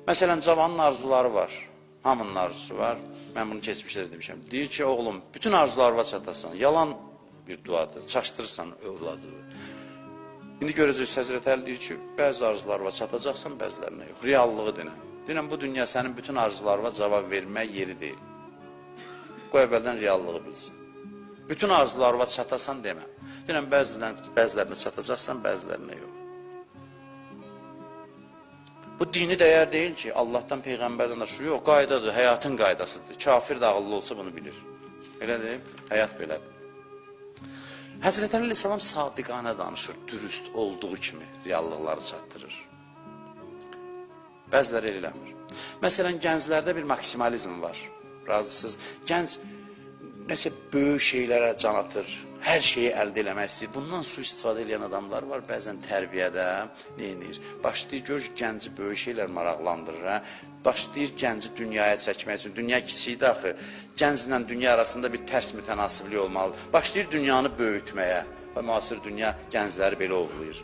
Məsələn, cavanın arzuları var. Hamının arzusu var. Mən bunu keçmişdə də demişəm. Deyir ki, oğlum, bütün arzularına çatasan. Yalan bir duadır. Çaşdırırsan övladı. İndi görəcəksiniz, Həzrət Əli deyir ki, bəzi arzularına çatacaqsan, bəzilərinə yox. Reallığı denən. Deyirəm, bu dünya sənin bütün arzularına cavab vermək yeri deyil. Qoy əvvəldən reallığı bilsin. Bütün arzularına çatasan demə. Deyirəm, bəzilərinə çatacaqsan, bəzilərinə yox. Bu dini dəyər deyil ki, Allahdan, Peyğəmbərdən aşırı yox, qaydadır, həyatın qaydasıdır. Kafir də ağıllı olsa bunu bilir. Elədir, həyat belədir. Həzrət Əli əleyhissalam sadiqanə danışır, dürüst olduğu kimi reallıqları çatdırır. Bəziləri elə eləmir. Məsələn, gənclərdə bir maksimalizm var. Razısınız. Gənc nəsə böyük şeylərə can atır, hər şeyi əldə eləmək istəyir. Bundan sui-istifadə edən adamlar var. Bəzən tərbiyədə nə edir? Başlayır, görür ki, gənci böyük şeylər maraqlandırır. Hə? Başlayır gənci dünyaya çəkmək üçün. Dünya kiçikdir axı. Gənclə dünya arasında bir tərs mütənasiblik olmalıdır. Başlayır dünyanı böyütməyə. Və müasir dünya gəncləri belə ovlayır.